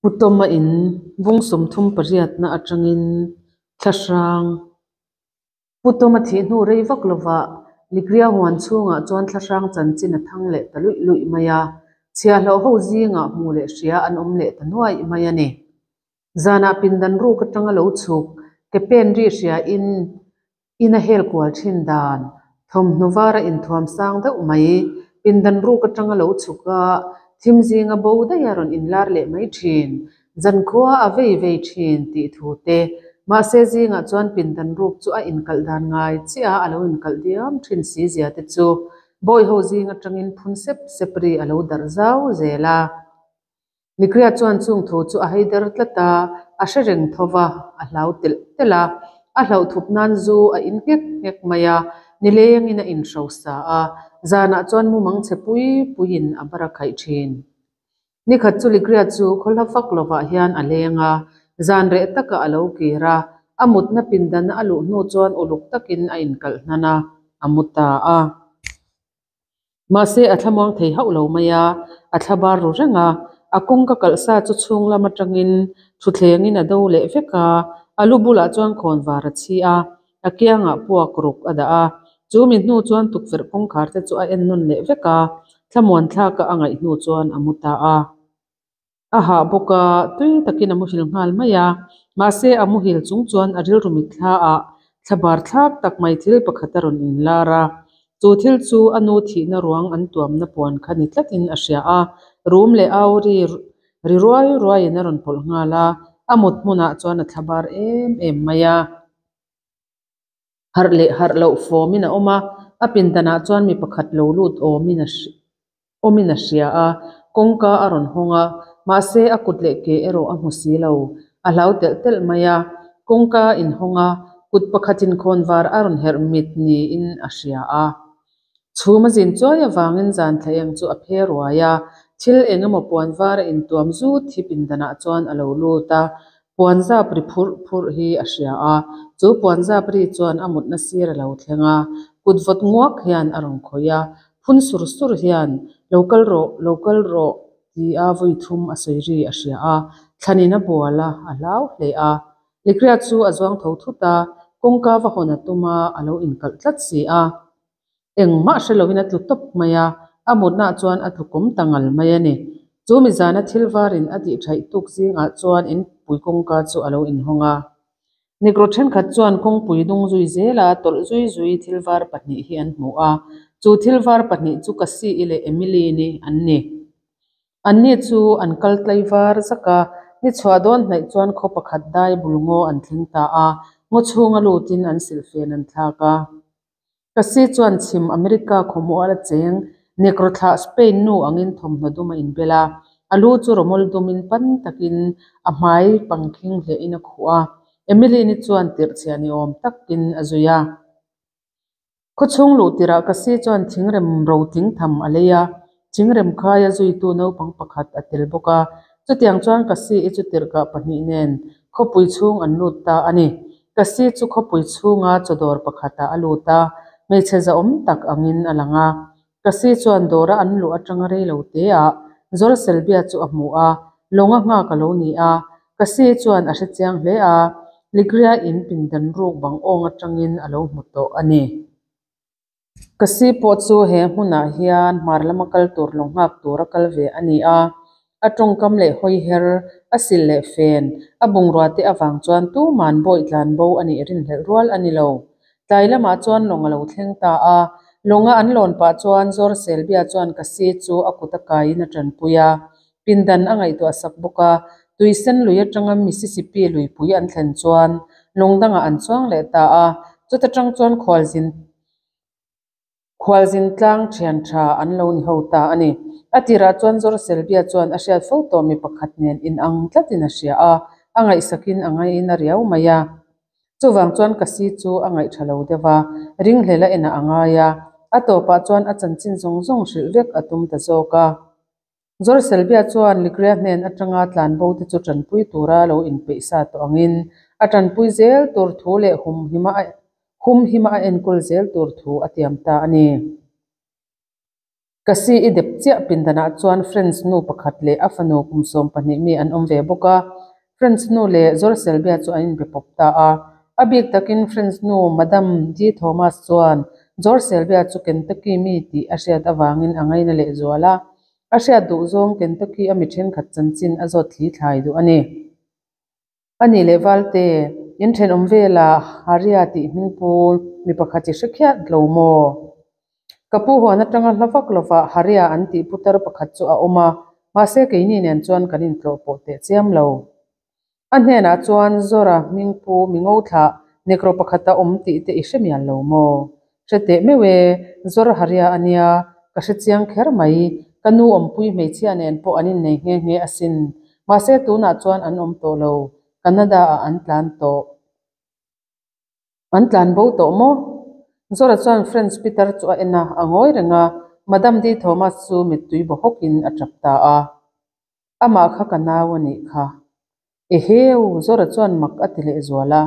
Pu Tawma in bung 38 na atangin thlahrang Pu Tawma thih hnu rei vak lovah Ligria huan chhungah chuan thlahrang chanchin a thang leh ta luih luih mai a, chhiahhlawh ho zingah hmu leh hria an awm leh ta nuaih mai a ni. Zanah pindan ruk atanga lo chhuk ke pen ri hria in in a hel kual thin dan, thawmhnaw vara inthuam sang deuh mai, pindan ruk atanga lo chhuk a, thim zinga bo daih a rawn inlar leh mai thin, zankhua a vei vei thin tih thu te, mahse zingah chuan pindan ruk chu a inkalh dan ngai chiah a, a lo inkalh diam thin si zia te chu bawi ho zing atangin phun sep sep ri a lo darh zau zel a. Nikria chuan chung thu chu a haider tlat a, a hre reng tho va, a hlau telh telh a. A hlauh thup nan zu a in nghek nghek mai a, nilengin a inhrosa a, zanah chuan mumang chhe pui puiin a bar a khaih thin. Nikhat chu Likria chu khawhla vak lovah hian a leng a, zan reh takah a lo kir a, a mutna pindan a luh hnu chuan uluk takin a inkalh hnan a, a mu ta a. Mahse, a thlamuang thei hauh lo mai a, a thla bar ru reng a. A kawngka kalh sa chu chhung lam atangin thutthlengin a do leh vek a, a lu bulah chuan khawnvar a chhi a, a kiangah puak ruk a dah a. Chu mi hnu chuan tukverh kawngkhar te chu a en nawn leh vek a, thlamuan thlaka a ngaih hnu chuan a mu ta a. A hah bawk a, tui takin a muhil nghal mai a. Mahse, a muhil chung chuan a rilru mitthla ah thlabar thlak tak mai thil pakhat a rawn inlar a. Chu thil chu a nu thihna ruang an tuamna puan kha ni tlatin a hria a. Rum leh au ri ri ruai ruaiin a rawn pawlh nghal a, a mut hmunah chuan a thlabar em em mai a. Harh leh harh loh fawmin a awm a, a pindanah chuan mi pakhat lo lut awmin a awmin a hria a, kawngka a rawn hawng a, mahse a kut leh ke erawh a hmu si lo, a hlau telh telh mai a, kawngka a inhawng a, kut pakhatin khawnvar a rawn herh mit niin a hria a. Chhum a zin chuai avangin zan thla eng chu a phe ruai a, thil eng emaw puan var a intuam zut hi pindanah chuan a lo lut a, puan zap ri phurh phurh hi a hria a, chu puan zap ri chuan a mutna sir a lo thleng a, kut vawt nguak hian a rawn khawih a, phun sur sur hian, Lo kal rawh, lo kal rawh, tia vawi thum a sawi ri a hria a, thlanin a bual a, a hlau hle a. Likria chu a zuang tho thut a, kawngka va hawn a tum a, a lo inkalh tlat si a. Engmah hre lovin a tlu tawp mai a, a mutnaah chuan a tlu kawm ta ngal mai a ni. Chu mi zana thil varin a tih thaih tuk zingah chuan inpui kawngka chu a lo inhawng a. Negro thenkhat chuan kawngpui dung zui zela tawlh zui zui thil var pahnih hi an hmu a, chu thil var pahnih chu Cassie-i leh Emily-ni an ni. Anni chu an kal tlai var zak a, ni chhuah dawn hnaih chuan khaw pakhat dai bul ngaw an thleng ta a, ngaw chhunga lutin an silhfen an thlak a. Cassie chuan chhim America khawmual a cheng, Negro thlah Spain nu angin thawmhnaw dum a inbel a, a lu chu rawmawl dumin pan takin a hmai pangkhing hlehin a khuh a, Emily-ni chuan tirhchhiah ni awm takin a zui a. Khawchhung luh tirah Cassie chuan thingrem rotling tham a lei a, thingrem khaia zuitu naupang pakhat a tel bawk a. Chutiang chuan Cassie-i chu tirhkah pahnih nen khawpui chhung an lut ta a ni. Cassie chu khawpui chhunga chawdawr pakhatah a lut a, hmeichhe zahawm tak angin a lang a. Cassie chuan dawra an luh atanga rei lo teah Zor Selbia chu a hmu a, lawnga nghak a lo ni a. Cassie chuan a hrechiang hle a, Ligria in pindan ruk bang awng atangin a lo hmu tawh a ni. Cassie pawh chu he hmunah hian hmar lama kal tur lawng nghak tura kal ve a ni a, a tawngkam leh hawi her, a sil leh fen, a bungrua te avang chuan tuman bawi tlan bo a nih rinhlelh rual a ni lo. Tlai lamah chuan lawng a lo thleng ta a, lawnga an lawn pah chuan Zawr Selbia chuan Cassie chu a kut a kaiin a tanpui a, pindan a ngaihtuah sak bawk a, tuisen lui atanga Mississippi luipui an thlen chuan lawng dangah an chuang leh ta a, chuta tang chuan khualzin Khualzin tlang thian tha an lo ni ho ta a ni. A tirah chuan Zawr Selbia chuan a hriat fo tawh mi pakhat nen inang tlatin a hria a, a ngaihsakin a ngaiin a riau mai a. Chuvang chuan Kasi chu a ngaih tha lo deuh a, ringhlel a enah a ngai a, a tawpah chuan a chanchin zawng zawng hrilh vek a tum ta zawk a. Zawr Selbia chuan Ligria hnen atanga tlanbo te chu tanpui tura lo inpeih sa tawh angin a tanpui zel tur thu leh humhima a humhima a enkawl zel tur thu a tiam ta a ni. Kasi i dep chiah pindanah chuan French nu pakhat leh a fanu kum 12 mi an awm ve bawk a. French nu leh Zor Selbia chu an inbe pawp ta a. A bik takin French nu Madame D. Thomas chuan Zor Selbia chu Kentucky mi tih a hriat avangin a ngaina lehzual a. A hriat duh zawng Kentucky a mi thenkhat chanchin a zawt thli thlai duh a ni. A nih leh Valte, in thenawm velah Haria tih hming pu mi pakhat i hre khiat lo maw? Ka pu huan atanga hla vak lovah Haria an tih putar pakhat chu a awm a, mahse keini nen chuan kan intlawh pawh teh chiam lo. A hnenah chuan Zora hming pu mi ngo thlah Negro pakhat a awm tih te i hre mial lo maw? Hre teh meuh e, Zor Haria a nia, ka hre chiang kher mai. Ka nu awmpui hmeichhia nen pawh an innei nghe nghe asin. Mahse tunah chuan an awm tawh lo, Canada ah an tlan tawh. An tlan bo tawh maw? Zora chuan French pitar chu a en a, a ngawi reng a. Madam D. Thomas chu mittui baw hawkin a tap ta a. Amah kha ka nau a nih kha. Eheu! Zora chuan mak a ti lehzual a.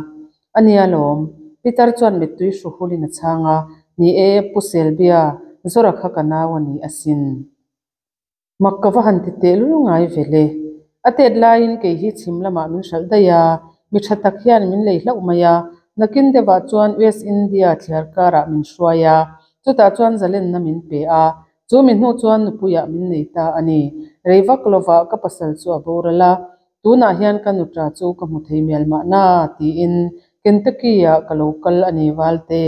A nia lawm. Pitar chuan mittui hru hulin a chhang a, Ni e, Pu Selbia, Zora kha ka nau a ni asin. Mak ka va han ti tehlul ngai ve le. A tet laiin kei hi chhim lamah min hralh daih a, mi tha tak hian min lei hlauh mai a. Nakin deuhah chuan West India thliar karah min hruai a, chutah chuan zalenna min pe a. Chu mi hnu chuan nupuiah min nei ta a ni. Rei vak lovah ka pasal chu a boral a, tunah hian ka nuṭa chu ka hmu thei mial mahna tiin Kentucky-ah ka lo kal a ni Valte.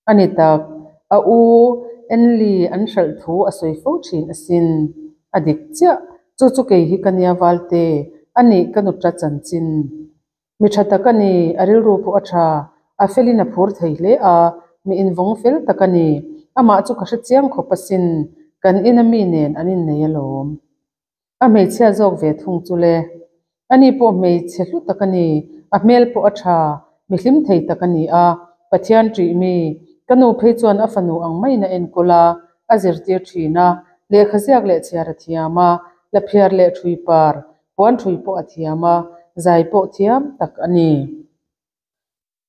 A ni tak, a u Enli an hralh thu a sawi fo thin asin. A dik chiah, chu chu kei hi ka nia Valte, a nih ka nuṭa chanchin. Mi tha tak a ni, a rilru pawh a tha, a felin a phur thei hle a, mi invawng fel tak a ni. Amah chu ka hre chiang khawp asin, kan ina mi nen an innei alawm. A hmeichhia zawk ve thung chu le. Ani pawh hmeichhe hlu tak a ni, a hmel pawh a tha, mi hlim thei tak a ni a, Pathian ṭih mi, ka nu phei chuan a fanu ang maiin a enkawl a, a zirtir ṭhin a, lehkha ziak leh chhiar a thiam a, laphiar leh ṭhui par, puan ṭhui pawh a thiam a, zai pawh thiam tak a ni.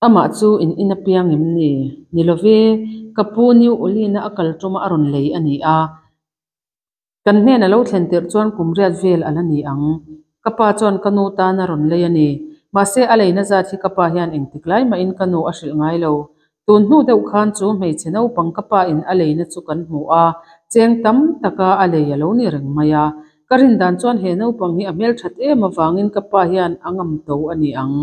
Amah chu in in apiang em ni? Ni love, ka pu New Orleans-a a kal ṭuma a rawn lei a ni a. Kan hnen a lo thlen tirh chuan kum riat vel a la ni ang. Ka pa chuan ka nu tan a rawn lei a ni. Mahse a leina zat hi ka pa hian engtik lai mahin ka nu a hrilh ngai lo. Tun hnu deuh khan chu hmeichhe naupang ka pa in a leina chu kan hmu a, cheng tam taka a lei a lo ni reng mai a. Ka rin dan chuan he naupang hi a hmelthat em avangin ka pa hian a ngam to a ni ang.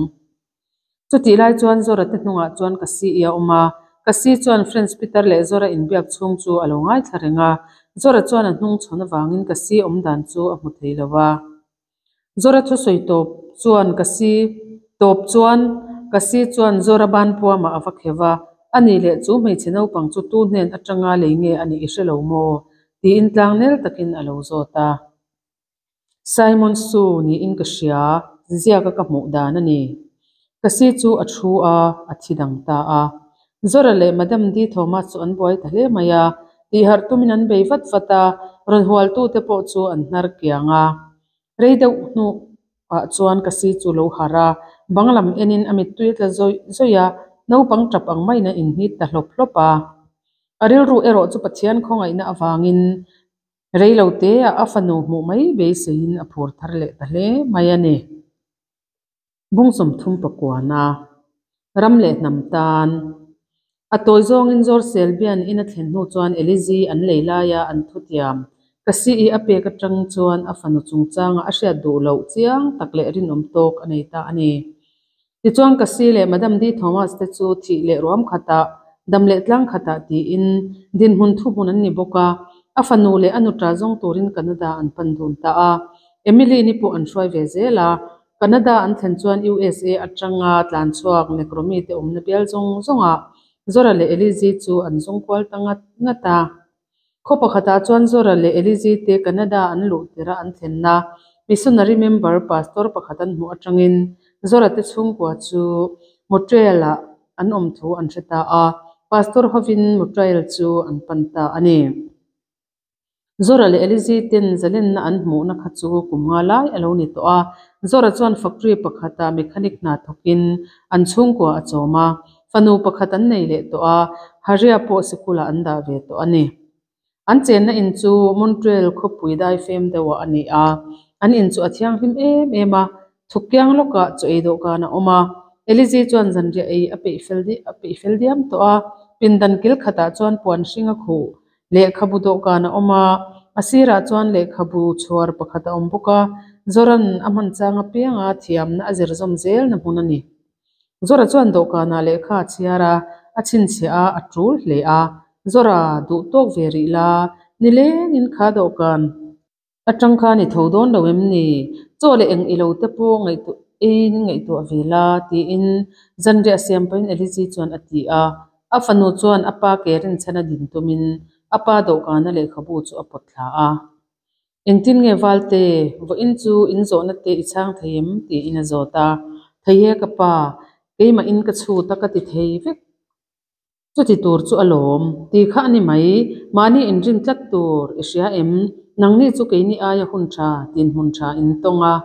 Chutih lai chuan Zora te hnungah chuan ka si i a awm a, ka si chuan French Peter leh Zora inbiak chhung chu a lo ngaithla reng a, Zora chuan a hnung chhawn avangin ka si awm dan chu a hmu thei lo a. Zora thusawi tawp chuan ka si tawp chuan ka si chuan Zora ban puamah a va kheuh a, a nih leh chu hmeichhe naupang chu tu hnen atanga lei nge a nih i hre lo maw? tiin tlangnel takin a lo zawt a. Simon Su niin ka hria, ziaka ka hmuh dan a ni. Ka si chu a thu a, a thi dang ta a. Zora leh Madam D. Thomas chu an buai ta hle mai a, tihharh tumin an bei vat vat a, rawn hualtute pawh chu an hnar kiang a. Rei deuh hnuah chuan ka si chu lo harh a, bang lam enin a mittui a tla zawih zawih a, naupang tap ang maiin a inhnit ta hlawp hlawp a. A rilru erawh chu Pathian khawngaihna avangin Rei lo teah a fanu hmuh mai beiseiin a phur thar leh ta hle mai a ni. Bung 39 ram leh hnam tan a tawi zawngin Zawr Selbian in a thlen hnu chuan Elizi an lei laia an thutiam ka si-i a pek atang chuan a fanu chungchanga a hriat duh loh chiang tak leh rinawm tawk a nei ta a ni. Tichuan ka si leh Madam D. Thomas te chu thih leh ruam khatah, dam leh tlang khatah tiin dinhmun thuhmun an ni bawk a, a fanu leh a nuṭa zawng turin Canada an pan dun ta a. Emily ni pawh an hruai ve zel a, Canada an thlen chuan USA atanga tlan chhuak Nekromi te awmna bial zawng zawngah Zora leh Elizi chu an zawng kual ta ngat ngat a. Khaw pakhatah chuan Zora leh Elizi te Canada an luh tirh a an thlenna missionary member pastor pakhat an hmuh atangin Zora te chhungkua chu Montreal-ah an awm thu an hre ta a, pastor hovin Montreal chu an pan ta a ni. Zora leh Elizi ten zalenna an hmuhna kha chu kum nga lai a lo ni tawh a, Zora chuan factory pakhatah mechanic hna thawkin an chhungkua a chawm a, Fanu pakhat an nei leh tawh a, Haria pawh sikulah an dah ve tawh a ni. An chenna in chu Montreal khawpui daifem deuhah a ni a, an in chu a thianghlim em em a, thuk kiang lawkah chaw ei dawhkan a awm a. Elizi chuan zanriah ei a peih fel a peih fel diam tawh a, pindan kil khatah chuan puan hring a khuh lehkhabu dawhkan a awm a, a sirah chuan lehkhabu chhuar pakhat a awm bawk a, Zoran a hman chang apianga thiamna a zir zawm zelna hmun a ni. Zora chuan dawhkanah lehkha a chhiar a, a chhinchhiah a, a tul hle a. Zora, duh tawk ve rih la, nilengin kha dawhkan atang khan i tho dawn lo em ni? Chaw leh eng i lo te pawh ngaihtuah eiin ngaihtuah ve la, tiin zanriah siam pahin Elizi chuan a ti a. A fanu chuan a pa ke rinchhan a din tumin a pa dawhkana lehkhabu chu a pawt thla a. Engtin nge Valte, vawiin chu in zawhna te i chhang thei em? tiin a zawt a. Thei e ka pa, keimah in ka chhut a ka ti thei vek. Chuti tur chu a lawm, ti kha a ni mai, mahni inrin tlat tur i hria em? Nangni chu keini aia hun tha, dinhmun tha in tawng a.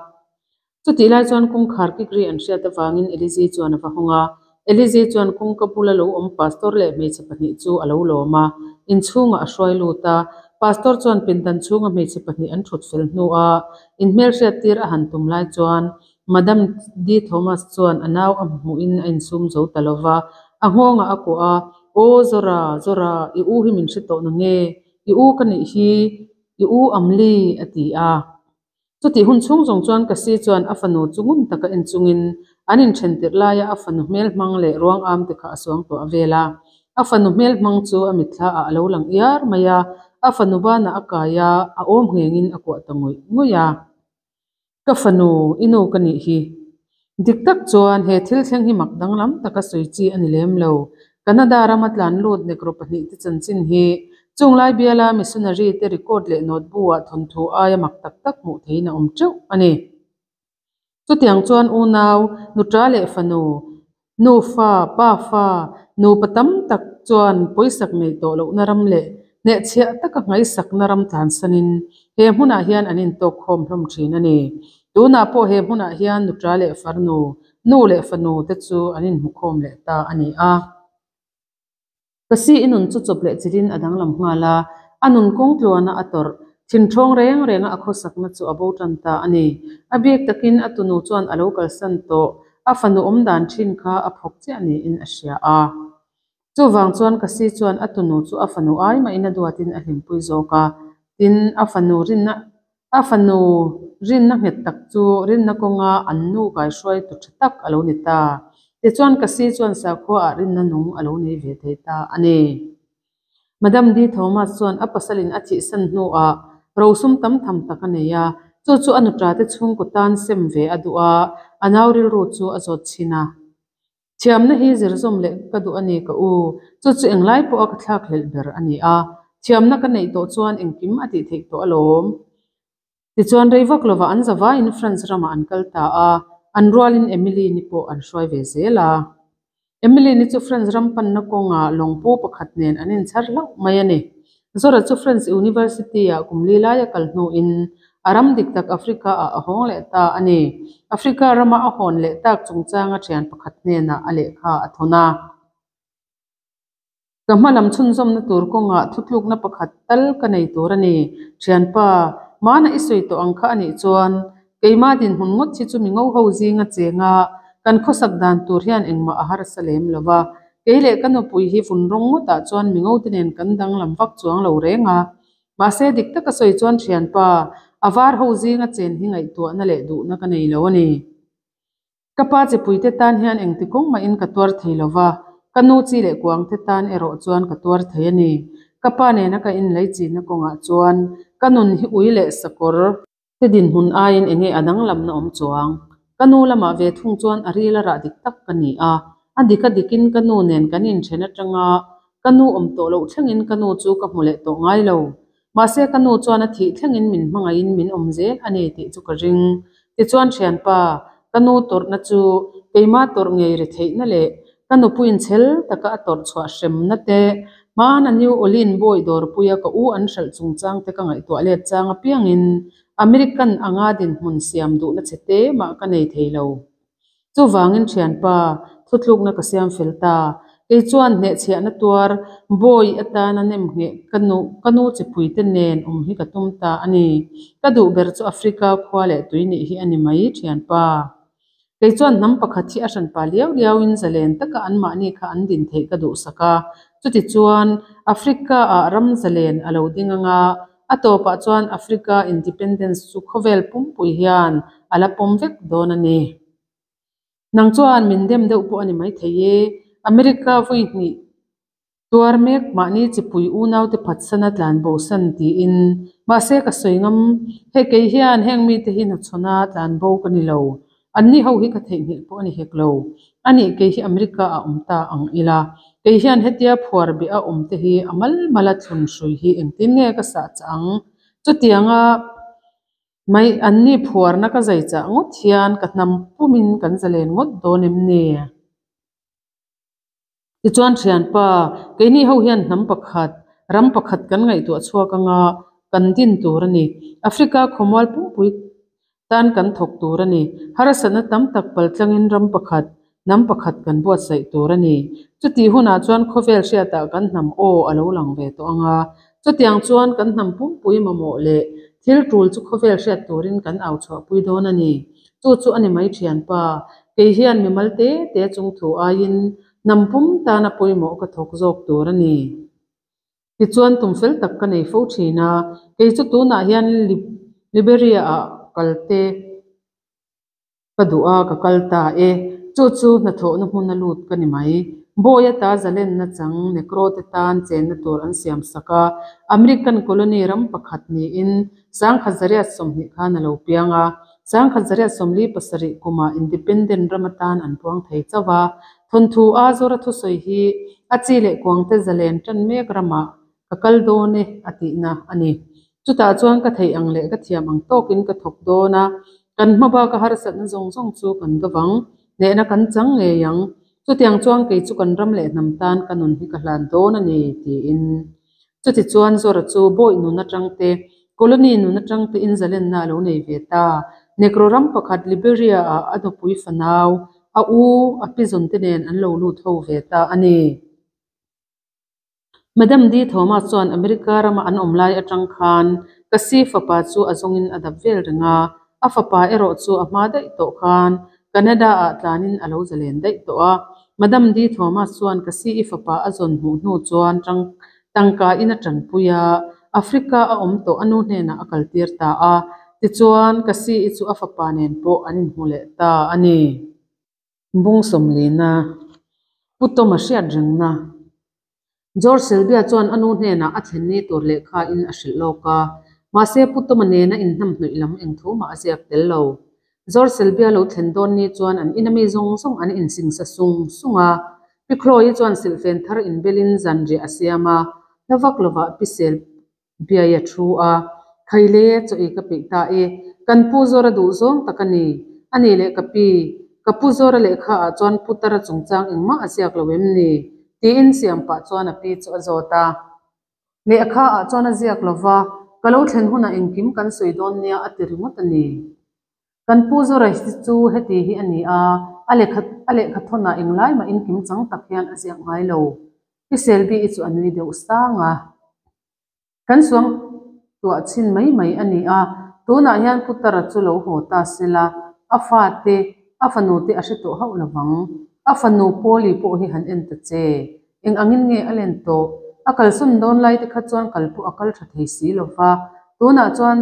Chutih lai chuan kawngkhar kik ri an hriat avangin Elizi chuan a va hawng a. Elizi chuan kawngka bula lo awm pastor leh hmeichhe pahnih chu a lo lawm a, inchhungah a hruai lut a. Pastor chuan pindan chhunga hmeichhe pahnih an thut fel hnuah inhmelhriat tir a han tum lai chuan Madam D. Thomas chuan a nau a hmuhin a insum zo ta lo va, a nghawngah a kuah a, Aw Zora, Zora, i u hi min hre tawh na nge? I u ka nih hi, i u Amli, a ti a. Chutih hun chhung zawng chuan Kasi chuan a fanu chu ngun taka en chungin an inthen tirh laia a fanu hmel hmang leh ruang am te kha a suang tuah vel a. A fanu hmel hmang chu a mitthla ah a lo lang iar mai a, a fanu banah a kai a, a awm nghengin a kuah ta ngawih ngawih a. Ka fanu, i nu ka nih hi. Dik tak chuan he thil thleng hi mak danglam taka sawi chi a ni lem lo. Canada rama tlan lut Negro pahnihte chanchin hi chunglai biala missionary te record leh note bu-ah thawnthu aia mak tak tak hmuh theihin a awm teuh a ni. Chutiang chuan unau, nuta leh fanu, nufa, pafa, nupa tam tak chuan pawisak neih tawh lohna ram leh hnehchhiah taka nghaisakna ram tlansanin he hmunah hian an intawk khawm hlawm thin a ni. Tunah pawh he hmunah hian nuta leh farnu, nu leh fanu te chu an inhmukhawm leh ta a ni a. Kasi i nun chu chawp leh chilhin a danglam nghal a, a nun kawng tluana a tawrh thinthawng reng renga a khawsakna chu a bo tan ta a ni. A bik takin a tunu chuan a lo kalsan tawh, a fanu awm dan thin kha a phawk chiah niin a hria a. Chuvang chuan Kasi chuan a tunu chu a fanu ai mahin a duatin a hlimpui zawk a, tin, a fanu rinna A fanu rinna nghet tak chu rinna kawnga an nu kaihruaitu tha tak a lo ni ta. Tichuan Kasi chuan sakhuaah rinna nung a lo nei ve thei ta a ni. Madam D. Thomas chuan a pasalin a thihsan hnuah rosum tam tham tak a nei a, chu chu a nuṭate chhungkaw tan sem ve a duh a, a nau rilru chu a zawt chhin a. Thiamna hi zir zawm leh ka duh a ni ka u, chu chu englai pawha ka thlak hlelh ber a ni a, thiamna ka neih tawh chuan engkim a tih theih tawh alawm. Tichuan rei vak lovah an zavaiin France ramah an kal ta a, an rualin Emily ni pawh an hruai ve zel a. Emily ni chu France ram panna kawngah lawngpu pakhat nen an inchhar hlauh mai a ni. Zora chu France University-ah kum li lai a kal hnuin a ram dik tak Africa-ah a hawng leh ta a ni. Africa rama a hawn leh tak chungchanga thian pakhat hnenah a lehkha a thawn a. Ka hma lam chhunzawmna tur kawngah thutlukna pakhat tal ka nei tur a ni. Thianpa, hmana i sawi tawh ang kha a nih chuan keimah dinhmun ngawt hi chu mi ngo ho zinga chenga kan khawsak dan tur hian engmah a harsa lem lo va. Kei leh ka nupui hi vun rawng ngawtah chuan mi ngote nen kan danglam vak chuang lo reng a. Mahse dik taka sawi chuan thianpa, a var ho zinga chen hi ngaihtuahna leh duhna ka nei lo a ni. Ka pa chipuite tan hian engti kawng mahin ka tuar thei lo va, ka nu chi leh kuangte tan erawh chuan ka tuar thei a ni. Ka pa nena ka inlaichinna kawngah chuan ka nun hi ui leh sakawr te dinhmun aiin enge a danglamna awm chuang. Ka nu lamah ve thung chuan a ril a rah dik tak ka ni a, a dik a dikin ka nu nen kan inthen atanga ka nu awm tawh loh thlengin ka nu chu ka hmu leh tawh ngai lo. Mahse ka nu chuan a thih thlengin min hmangaihin min awm zel a ni tih chu ka ring. Tichuan thianpa, ka nu tawrhna chu keimah tawrh ngei ri theihna leh ka nupuiin chhel taka a tawrh chhuah hremna te, hmana New Orlean bawi dawrpuia ka u an hralh chungchang te ka ngaihtuah let chang apiangin American anga dinhmun siam duhna che te mah ka nei thei lo. Chuvangin thianpa, thutlukna ka siam fel ta. Kei chuan hnehchhiahna tuar bawi atana nem ngheh ka nu ka nu chipuite nen awm hi ka tum ta a ni. Ka duh ber chu Africa khua leh tui nih hi a ni mai, thianpa. Kei chuan hnam pakhat hi a hranpa liau liauin zalen taka anmahni kha an din theih ka duhsak a. Chutichuan, Africa-ah ram zalen a lo ding anga, a tawpah chuan Africa independence chu khawvel pumpui hian a la pawm vek dawn a ni. Nang chuan min dem deuh pawh a ni maithei e. America vawi hnih tuar mek mahni chipui unaute phatsana tlan bosan tiin. Mahse ka sawi ngam, hei kei hian heng mite hi hnachhawna tlan bo ka ni lo. Anni ho hi ka theihnghilh pawh a ni hek lo. Anih kei hi America ah awm ta ang ila. Kei hian hetia phuar beh a awm te hi a mal mala thlun hrui hi engtin nge ka sah chah ang? Chutianga Mai anni phuarna ka zai chah ngawt hian ka hnam pumin kan zalen ngawt dawn em ni? Tichuan thianpa, keini ho hian hnam pakhat, ram pakhat kan ngaihtuah chhuak anga kan din tur a ni. Africa khawmual pumpui tan kan thawk tur a ni. Harsatna tam tak paltlangin ram pakhat, hnam pakhat kan buatsaih tur a ni. Chutih hunah chuan khawvel hriatah kan hnam aw a lo lang ve tawh ang a. Chutiang chuan kan hnam pumpui mamawh leh thil tul chu khawvel hriat turin kan au chhuahpui dawn a ni. Chu chu a ni mai thianpa. Kei hian mimal te te chung thu aiin hnam pum tana pawimawh ka thawk zawk tur a ni. Tichuan tum fel tak ka nei fo thin a, kei chu tunah hian Liberia-ah kal te Ka duh a, ka kal ta e. Chu chu hnathawhna hmun a lut ka ni mai. Bawi ata zalenna chang Negro te tan chenna tur an siam sak a. American colony ram pakhat niin 1920 khan a lo piang a. 1947 kumah independent ram atan an puang thei chauh a. Thawnthu a Zora thusawi hi a chi leh kuangte zalen tan mek ramah Ka kal dawn e a tihna a ni. Chutah chuan ka theih ang leh ka thiam ang tawkin ka thawk dawn a, kan hma baka harsatna zawng zawng chu kan do vang, hnehna kan chang ngei ang. Chutiang chuan kei chu kan ram leh hnam tan ka nun hi ka hlan dawn a ni, tiin. Chutichuan Zora chu Bawih nun atang te, Colony nun atang te in zalenna a lo nei ve ta. Negro ram pakhat Liberia-ah a nupui fanau, a u, a pizawn te nen an lo lut ho ve ta a ni. Madam Dee Thomas chuan America rama an awm lai atang khan Kasi fapa chu a zawngin a dap vel reng a, a fapa erawh chu a hma daih tawh khan Canada-ah tlanin a lo zalen daih tawh a. Madam Dee Thomas chuan Kasi i fapa a zawn hmuh hnu chuan tangka in a tanpui a, Africa a awm tawh a nu hnenah a kaltir ta a, tichuan Kasi i chu a fapa nen pawh an inhmu leh ta a ni. Bung Sawmlina, Pu Tawma hriat rengna. George Selbia chuan a nu hnenah a thlen ni tur lehkha in a hrilh lawk a, mahse Pu Tawma nena inhnamhnawih lam eng thu mah a ziak tel lo. George Selbia lo thlen dawn ni chuan an ina mi zawng zawng an insingsa sung sung a, Pi Chloe chuan silhfen thar inbelin zanriah a siam a, hla vak lovah Pi Biai a thu a, Khaile chaw ei ka peih ta e, kan pu Zawra duh zawng tak a ni. A nih leh ka pi, ka pu Zawra lehkha ah chuan Putara chungchang engmah a ziak lo em ni? tiin siam pah chuan a pi chu a zawt a. Lehkha ah chuan a ziak lo va, ka lo thlen hunah engkim kan sawi dawn nia a ti ringawt a ni. Kan pu Zawra hi chu heti hi a ni a, a lehkha a lehkha thawnah englai mah in kimchang tak hian a ziak ngai lo. Pi Selby i chu a nui deuh sang a. Kan suang tuah chhin mai mai a ni a, tunah hian Putara chu lo haw ta sela, a fate, a fanu te a hre tawh hauh lo vang. A fanu Pauli pawh hi han en ta che. Eng angin nge a len tawh? A kalsawn dawn lai te kha chuan kal pawh a kal tha thei si lo va, tunah chuan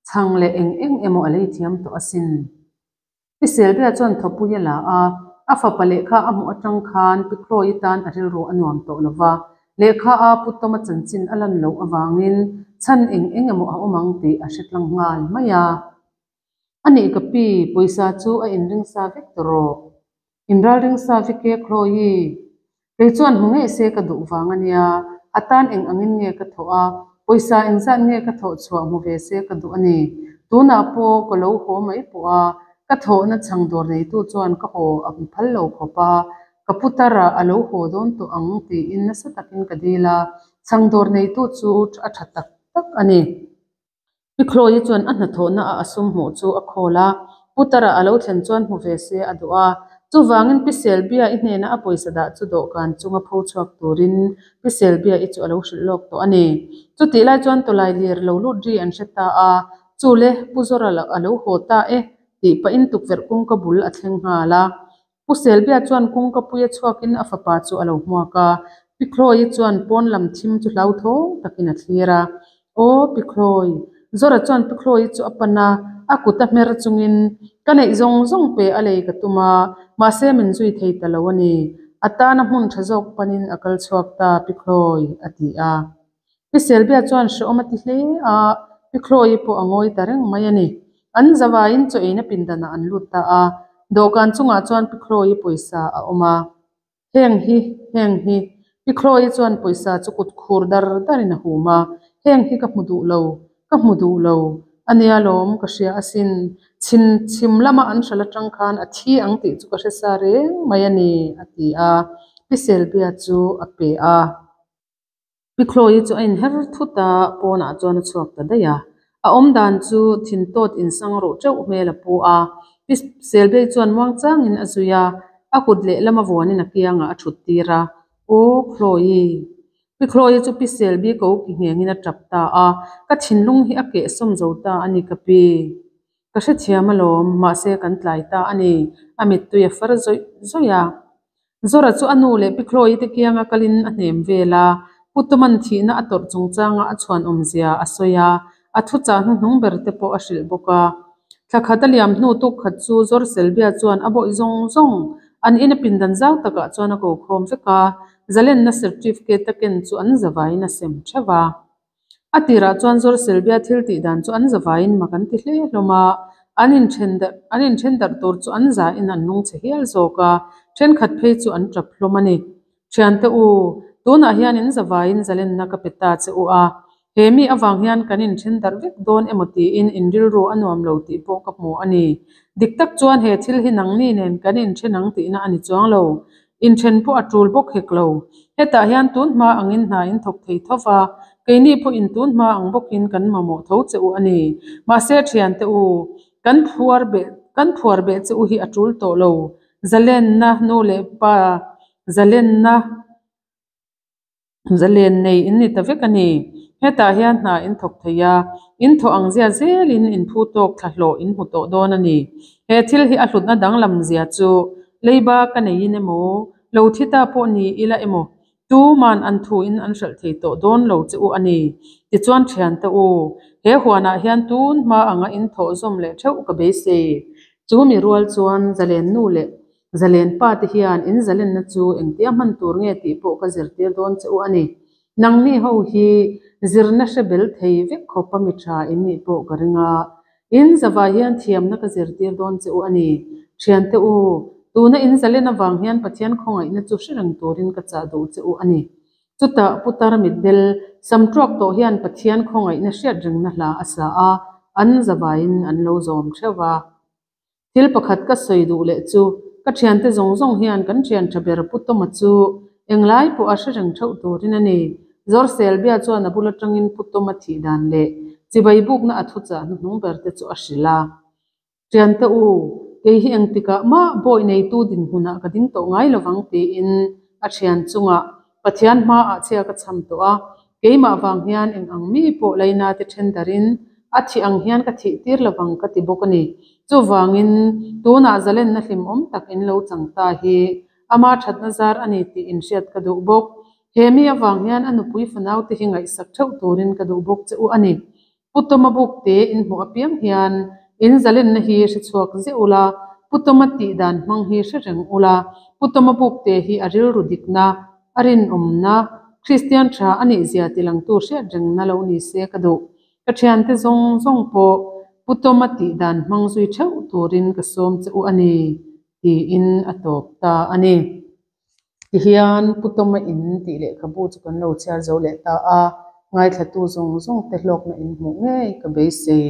chhang leh eng eng emaw a lei thiam tawh asin. Pi Selbia chuan thawpui a la a, a fapa lehkha a hmuh atang khan Pi Chloe tan a rilru a nuam tawh lo va, lehkha a Pu Tawma chanchin a lan loh avangin chhan eng eng emaw a awm ang tih a hre tlang nghal mai a. A nih ka pi, pawisa chu a inring sa vek tawh rawh. Inralring sa vek e Chloe. Kei chuan hmu ngei se ka duh vang a nia, a tan eng angin nge ka thawh a, pawisa engzat nge ka thawh chhuah hmu ve se ka duh a ni. Tunah pawh ka lo haw mai pawh a, ka thawhna chhang dawr neitu chuan ka haw a hmu phal lo khawp a, ka putar ah a lo haw dawn tawh ang tiin nasa takin ka dil a, chhang dawr neitu chu a tha tak tak a ni. Pi Chloe chuan a hnathawhna a a sum hmuh chu a khawl a, Putara a lo thlen chuan hmu ve se a duh a, Chuvangin Pi Selbia-i hnena a pawisa dah chu dawhkan chunga pho chhuak turin Pi Selbia-i chu a lo hrilh lawk tawh a ni. Chutih lai chuan tawlai lir lo lut ri an hre ta a, Chule, Pu Zawra a lo haw ta e, tih pahin tukverh kawngka bul a thleng nghal a. Pu Selbia chuan kawngka puia chhuakin a fapa chu a lo hmuak a, Pi Chloe chuan pawn lam thim chu hlauthawng takin a thlir a. Aw Pi Chloe. Zora chuan Pi Chloe chu a pan a, a kut a hmer chungin, Ka neih zawng zawng pe a lei ka tum a, mahse min zui thei ta lo a ni. A tana hmun tha zawk panin a kal chhuak ta Pi Chloe, a ti a. Pi Selbia chuan hrehawm a ti hle a, Pi Chloe pawh a ngawi ta reng mai a ni. An zavaiin chaw eina pindanah an lut ta a, dawhkan chungah chuan Pi Chloe pawisa a awm a. Heng hi, heng hi. Pi Chloe chuan pawisa chu kut khur dar darin a hum a, Heng hi ka hmu duh lo, ka hmu duh lo. A nia lawm, ka hria asin. Chhin chhim lama an hral atang khan a thi ang tih chu ka hre sa reng mai a ni, a ti a. Pi Selbia chu a pe a. Pi Chloe chu a inher thut a, pawnah chuan a chhuak ta daih a. A awm dan chu thin tawt insang ruh teuh hmel a pu a. Pi Selbei chuan muangchangin a zui a, a kut lehlam a vuanin a kiangah a thut tir a, Aw Chloe. Pi Chloe chu Pi Selbi ko ki nghengin a tap ta a, Ka thinlung hi a kehsawm zo ta a ni ka pi. Ka hrethiam alawm, mahse kan tlai ta a ni, a mittui a far zawih zawih a. Zora chu a nu leh Pi Chloe te kianga kalin a hnem vel a, Pu Tuman thihna a tawrh chungchanga a chhuan awmzia a sawi a, a thuchah hnuhnung ber te pawh a hrilh bawk a. Thla khat a liam hnu tuk khat chu Zor Selbia chuan a bawih zawng zawng an ina pindan zau takah chuan a ko khawm vek a, zalenna certificate a ken chu an zavaiin a sem theuh a. A tirah chuan Zor Selbia thil tih dan chu an zavaiin mak an ti hle hlawm a, an inthen darh an inthen darh tur chu an zahin an lungchhe hial zawk a, thenkhat phei chu an tap hlawm a ni. Thiante u, tunah hian in zavaiin zalenna ka pe ta che u a, he mi avang hian kan inthen darh vek dawn emaw tiin in rilru a nuam lo tih pawh ka hmu a ni. Dik tak chuan he thil hi nangni nen kan inthen ang tihna a ni chuang lo. Inthen pawh a tul bawk hek lo. Hetah hian tun hma angin hna in thawk thei tho va, keini pawhin tun hma ang bawkin kan mamawh tho che u a ni. Mahse thiante u, kan phuar beh kan phuar beh che u hi a tul tawh lo. Zalenna nu leh pa zalenna. Zalen nei in ni ta vek a ni. Hetah hian hna in thawk thei a, in thawh ang zia zelin in phu tawk thla hlawh in hmu tawh dawn a ni. He thil hi a hlutna danglam zia chu leiba ka neiin emaw, lo thi ta pawh ni ila emaw, tuman an thu in an hralh thei tawh dawn lo che u a ni. Tichuan thiante u, he huanah hian tun hma anga in thawh zawm leh theuh ka beisei. Chu mi rual chuan zalen nu leh Zalen pa te hian in zalenna chu engtia hman tur nge tih pawh ka zirtir dawn che u a ni. Nangni ho hi zirna hre bel thei vek khawp a mi tha in nih pawh ka ring a. In zavai hian thiamna ka zirtir dawn che u a ni. Thiante u, tuna in zalen avang hian Pathian khawngaihna chu hre reng turin ka chah duh che u a ni. Chutah Putar mitdel sam tuak tawh hian Pathian khawngaihna hriat rengna hla a sa a, an zavaiin an lo zawm theuh va. Thil pakhat ka sawi duh leh chu ka thiante zawng zawng hian kan thian tha ber Pu Tawma chu englai pawh a hre reng theuh turin a ni. Zawr Selbia chuan a bul atangin Pu Tawma thih dan leh chibai bukna a thuchah hnuhnung ber te chu a hrilh a. Thiante u, kei hi engtikah mah bawi neitu dinhmunah ka ding tawh ngai lovang tiin a thian chungah Pathian hmaah chhia ka cham tawh a, keimah vang hian eng ang mi pawh laina te then darin a thih ang hian ka thih tir lovang ka ti bawk a ni. Chuvangin, tunah zalenna hlimawm tak in lo chang ta hi ama thatna zar a ni tih inhriat ka duh bawk. He mi avang hian a nupui fanau te hi ngaihsak theuh turin ka duh bawk che u a ni. Pu Tawma buk te in hmuh apiang hian in zalenna hi hre chhuak zeuh ula, Pu Tawma tih dan hmang hi hre reng ula, Pu Tawma buk te hi a rilru dikna, a rinawmna, Kristian tha a nih zia tilangtu hriat rengna lo ni se ka duh. Ka thiante zawng zawng pawh Pu Tawma tih dan hmang zui theuh turin ka sawm che u a ni, tiin a tawp ta a ni. Tihian Pu Tawma in tih lehkhabu chu kan lo chhiar zo leh ta a, ngaithlatu zawng zawng te hlawkna in hmuh ngei ka beisei.